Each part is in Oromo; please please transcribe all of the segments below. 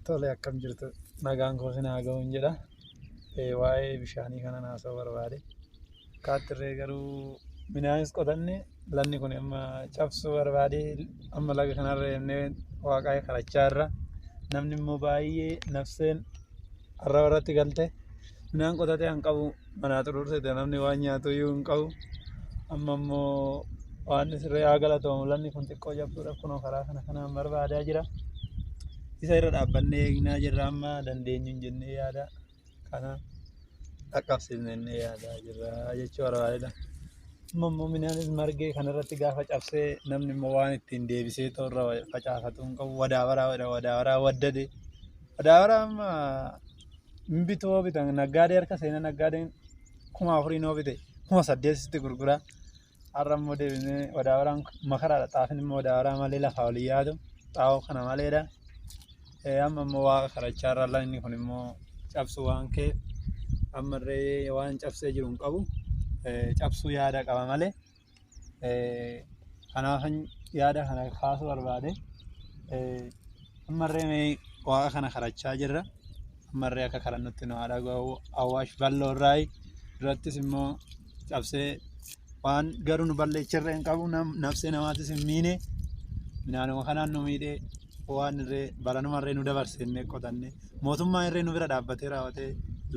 Tole, akkam jirtu? Nagaan koo sin haa ga'uun jedha. Waa'ee bishaanii kanan haasa'uu barbaade. Kaattirree garuu midhaanis qotanne lagni kun amma cabsuu barbaade, amma laga kanarra deemnee waaqaa kadhachaa jirra. Namni immoo baay'ee nafseen arraba irratti galte, midhaan qotatee han qabu manaa xuruursite, namni waan nyaatu iyyuu hin qabu. Amma immoo waan sirree haa galatoomu, lagni kun xiqqoo cabsuudhaaf kunoo karaa kana kanaan barbaadaa jira. Isa irra dhaabbannee eegnaa jirra, amma dandeenyu hin jennee yaada kana dhaqqabsiisne jennee yaadaa jirra jechuu barbaadedha. Amma immoo midhaanis margee kanarratti gaafa cabsee, namni immoo waan ittiin deebisee toorra facaafatu hin qabu. Wadaabaraa jedha, wadaabaraa waddade. Wadaabaraa amma hin bitu, hoo bitan naggaadee harka seenaa, naggaadeen 4000 hoo bite 8000tti gurgura. Har'a immoo deebinee wadaabaraan makaraadha. Xaafiin immoo wadaabaraa malee lafaa olii yaadu xaa'oo kana maleedha. Amma immoo waaqa kadhachaa irra, lagni kun immoo cabsuu waan ka'eef, ammallee waan cabsee jiru hin qabu. Cabsuu yaada qaba malee. Kanaafan yaada kana kaasuu barbaade. Ammallee mee waaqa kana kadhachaa jirra. Ammallee akka kadhannutti nu haa dhaga'u. Awwaash bal'oo irraayi durattis immoo cabsee waan garuu nu balleecharra hin qabu, nafsee namaatis hin miine, midhaanuma kanaan nu miidhee, waan irree baranumarree nu dabarse innee qotanne, mootummaan irree nu bira dhaabbatee raawwatee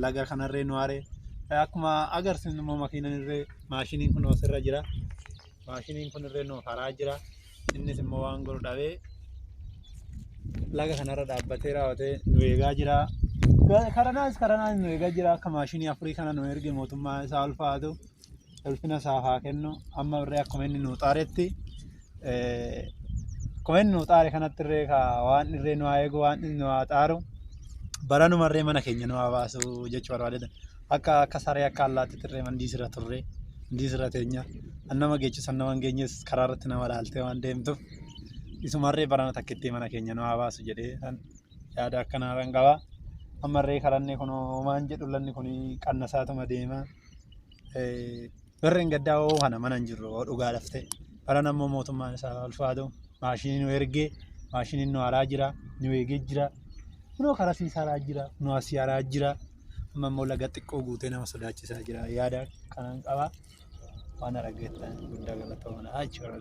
laga kanarree nu haree. Akkuma agarsiisnu immoo makiinan irree, maashiniin kun asirra jira. Maashiniin kun irree nu haraa jira. Innis immoo waan godhu dhabee laga kanarra dhaabbatee raawwatee nu eegaa jira. Karanaas karanaas nu eegaa jira. Akka maashinii afurii kana nu erge, mootummaa isaa ulfaatu, ulfina isaaf haa kennu. Amma irree akkuma inni nu xaaretti, akkuma inni nu xaare kanatti irree waan irree nu haa eegu, waan inni nu haa xaaru, baranuma irree mana keenya nu haa baasu jechuu barbaadedha. Akka saree, akka allaattiitti irree mandiisirra turre, mandiisirra teenya. Nama geechisan, nama hin geenyes karaa irratti nama laaltee waan deemtuuf, isumarree barana takkitti mana keenya nu haa baasu jedhee yaada akkanaa kan qaba. Ammarree kadhanne kun waan jedhu, lagni kun qannasaatuma deema. Barreen gaddaa hoo kana mana hin jirru hoo dhugaadhaaf ta'e. Barana immoo mootummaan isaa ulfaatu maashinii nu ergee, maashiniin nu haraa jira, nu eegee jira. Kunoo karaa siis haraa jira, nu asii haraa jira. Amma immoo laga xiqqoo guutee nama sodaachisaa jira. Yaada kanan qaba. Waan dhaggeettan guddaa galatoomaa jechuudha.